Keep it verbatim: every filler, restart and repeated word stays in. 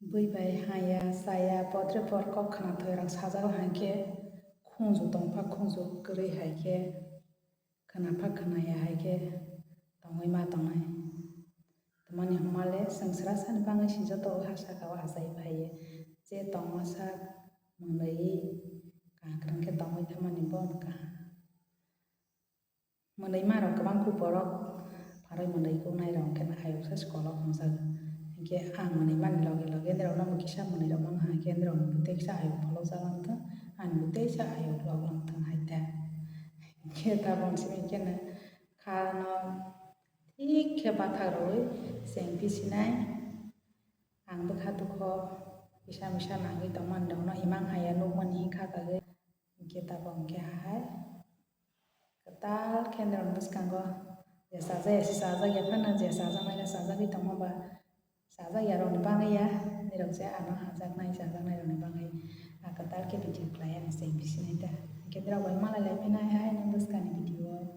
Bui bai haya, chaya, podre pod kok khwnathoi rok sajak hai khe khunju tongpha khunju kwrwi hai khe khwnapha khwnaya hai khe tongwi ma tongnai. Tamani hwnmale chwng sra sani bagwi se joto o ha saka o achai phaiwi je tongma sak mwnwi kaham kwrwng khe tongwi thamani bono kaham. Mwnwi ma rok kwbang kuk borok pharwi mwnwi kuk nai rok hwnkhe ayuk se school o khongjak. Hinkhe ang mwnwi mani loge loge norok no bo kisa mwnwi rok mang ha hinkhe norok ni bo teisa ayuk pholok jak lang thung, ani bo teisa ayuk lok lang thung hai ta. Hinkhe tabok simi khe no kha no thik khe bathak rwui cheng pisinai. Ang bwkha dukho kisa misa nangwi tongmani rok no imang haya nukmani kha kagwi. Hinkhe tabok hinkhe hai kwtal khe norokni bwskango je chajak ya se chajak ya phano je chajaknai no chajagwi tongma ba chajak ya rokni bagwi ya norok je ano hajaknai chajaknai rokni bagwi a kwtal khe video khlai ani cheng pisinai ta hinkhe norok bai malai lai phinai hai nini bwskangni video o.